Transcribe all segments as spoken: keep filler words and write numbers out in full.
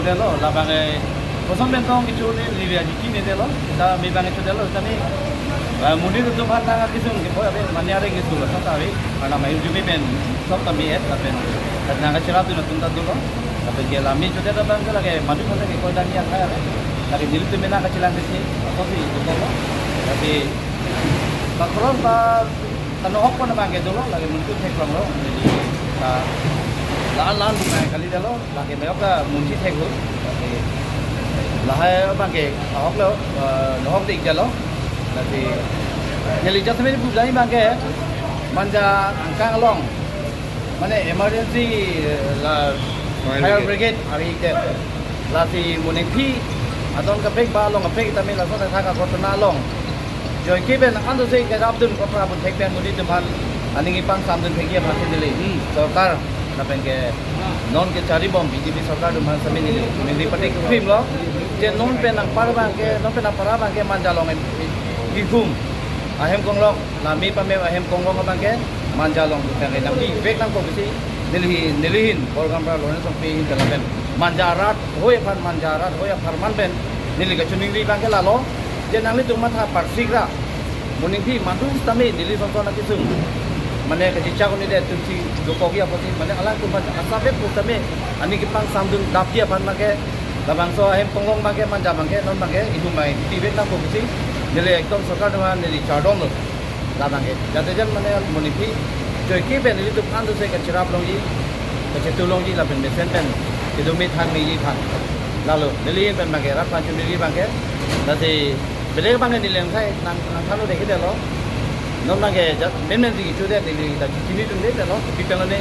Delo, labang eh, koson pen tong kecho ne, live aji ki ne delo, ta me bang kecho delo, ta me, ah, monit atum aphan nang akesung ke, boy, abe, mane are ke school, sa ta abe, karena main jumi pen, sok ta me et, ta pen, ta nang kacherap tu na tum ta dolo, ta pen ke la me cho de ta bang ke lake, madu kota ke koi dan ya kaya, lake nelitum mena kachelang ke si, atau si, itu kok, tapi, ta koron ta, ta nohok pon abang ke dolo, lake monit atum theklong lo, jadi, ta, la-an la-an bukan kali delo, lake meyok ta monit thek lo. Lake lahai abang ke ahok lo, eh, nohok dik jalo. Lake neli jasemet pu jai abang ke Manja angkang along. Mane emergency, eh, la Fire fire brigade. Brigade ari ke. Lasi monit aphi adon kaprek ba along kaprek tame laso ta thak akot na along. Joike pen an do se ke rap dun ko pra bun thek pen monit atum aphan aning ipang sam dun thek ya aphan si neli. Hmm. Sorkar lapen ke non kechari bom B J P sorkar atum aphan sami neli. Neli patik krim lo. Je non pen nang par abang ke, non pen nang para abang ke Manja along em, i, i hum. Ahem konglong, la me pame ahem konglong abang ke Manja along abang ke nang di vek nang ko bisi neli, neli hin, Borgaon pra Lawrence Songpi hin dalam pen. Manja arat, hoi aphan Manja arat, hoi apharman pen. Neli kachiningri abang ke lalo. Je nanglitum matha parsik ra. Monit aphi madu tame neli son son akesung. Mane kachichak un-e det atum si dokok ya apotsi. Mane alangtum aphan asap pu tame aning kipang sam dun dap ya aphan abang ke. Labangso ahem konglong abang ke Manja abang ke non abang ke ihu mai ti vek nang ko bisi. Neli ekdom sorkar atum aphan neli chardom lo. Labang ke. Jate jan mane monit aphi joike pen nelitum an do se kacherap longji. Kachetu longji lapen mesen pen. Kedo me than meji aphan. Lalo, neli pen abang ke, rat aphan chuniri abang ke. Lasi, bele abang ke neli lang khai, nang, nang thalo deke delo. Non abang ke, jat, men men si kecho det, neli ta chini dun det delo. Kopi pen lone,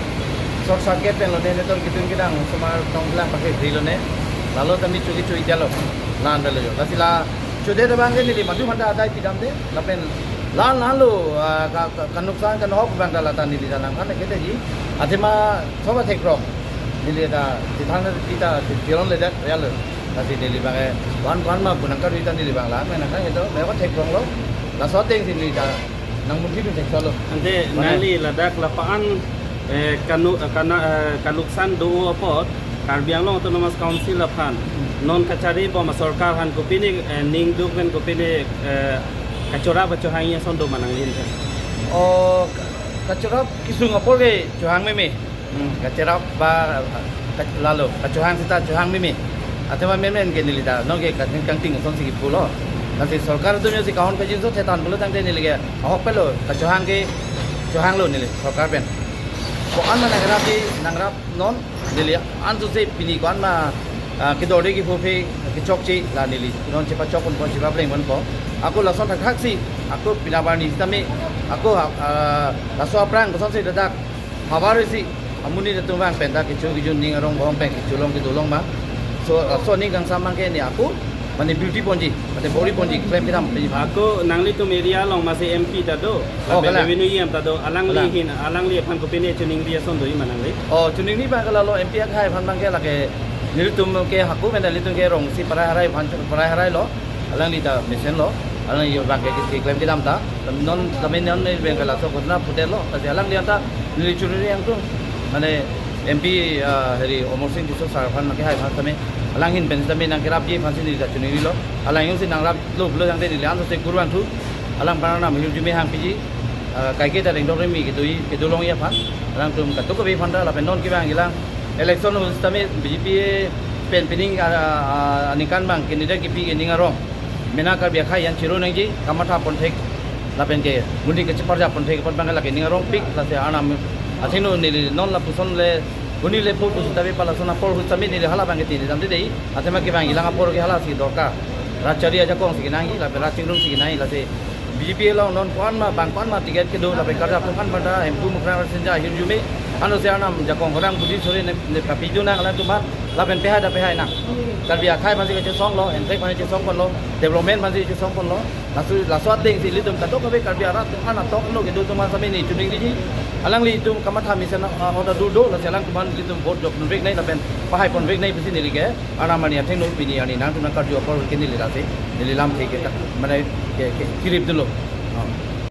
short circuit pen lone, neton ketun kedang, osomar tong kelang pakai dri lone. Lalo tame cho kecho delo. Lan delo jo. Lasi la, cho det abang ke neli madu manda adai pidam det. Lapen, lan lan lo, ah, ka, ka, kanuksan, kanohok abang ke la ta neli ta nang kan ke ji. Athema, soba thekrong. Neli ta, tithan kita, tiron le dak, ya lo. Lasi neli abang, eh, wan wan ma, punang ka rita neli abang la, menang kan itu, mewah thekrong lo. Laso ateng si neli ta, nang mungkin thek solo. Ante, mana? Nangli ladak la-an, eh, kanu, eh, kana, eh, kanuksan do apot, Karbi Anglong Autonomous Council aphan, non kachari bom sorkar aphan kopine, eh, ning duk pen kopine, eh, kachorap kachohang ason do ma nangli hin. Oh, ka-, kachorap kesung apor ke chohang meme. Hmm, kacherap ba, ka-, lalo, kachohang seta chohang meme. Athema men men ke neli ta, non ke ka-, kangting ason si kipu lo. Lasi sorkar atum si kahon kajinso thetan pulo tangte neli ke, ahok pelo, kachohang ke, chohang lo neli, sorkar pen. Ko-an ma nangrap di, nangrap non, neli an so se pini ko-an ma, ah, kedor de kepho phe, kechokche, la neli, non chepachok un po, chepapleng un po. Ako lason thakthak si, ako pina barni sitame, ako, ah, laso aphrang, koson si dadak, havar isi, amonit atum abang pen ta kecho kejun ning arong bohong pen kecho long kedo long ma. So, ah, so ning kangsam abang ke ne ako, mane beauty ponji, mane bori ponji, klem kedam ponji. Ako nanglitum area along masi M P ta do, Oh, lapen kalang. Revenue E M ta do, alangli Kalang. Hin, alangli aphan kopine chiningri ason do ma nangli. Oh, chiningri abang ke lalo M P akhai aphan abang ke lake, nelitum ke hako pen nelitum ke rong si parai harai aphan, parai harai lo. Alangli ta mesen lo, alangli abang ke keklem kedam ta, non tame non ne abang ke laso ghotona phudet lo, lasi alangli anta neli chuniri angtung, mane M P, ah, heri Amarsing Tisso sir aphan ke hai aphan tame, alang hin pen tame nangkerapji aphan si neli ta chuniri lo, alang jongsi nangrap lo pulo tangte neli an so se kurvangthu, alangphan arnam ahirjume hangpiji, ah, kaike ta rengdok rengmi kedo, kedo longji aphan, alangtum kadokave aphan ta lapen non kevang ilang, election ahut tame B J P pen pining, ah, ah, aningkan abang candidate kepi ke ning arong. Mena Karbi akhai an chiro nangji, kamatha pon thek. Lapen ke, monit kacheparja pon thek, apot abang lake ning arong pik, lasi arnam athengno neli non lapuson le, huni le po pusitame palason apor ahut tame neli hala abang ke tini dam de dei, athema kevang ilang apor ke hala si dorkar. Rat chari ajakong si kenangji, lapen rat chingrum si kenangji, lasi B J P along non ko-an ma, bang ko-an ma ticket kedo, lapen karjap atum aphan banda, Hemphu Mukrang Rasinja ahirjume, ano si arnam jakong horang budi sore ne, ne papi juna kalang atum aphan, lapen pehai da pehai nang. Karbi akhai aphan si kachesong lo, Hemprek aphan si chesong pon lo, development aphan si chesong pon lo, laso, laso ateng si ilitum kadokave Karbi arat atum aphan atok lo kedo atum aphan sami ne chuning diji, alanglitum kamatha mesen, ah, order do do, lasi alangtum aphan ilitum vote jok ponvek nai, lapen pahai ponvek nai pusi neli ke, arnam arni athengno pini arni nangtum nangkarju apor ke neli lasi, neli lamthe ke ta, mane ke, ke, kirip dolo.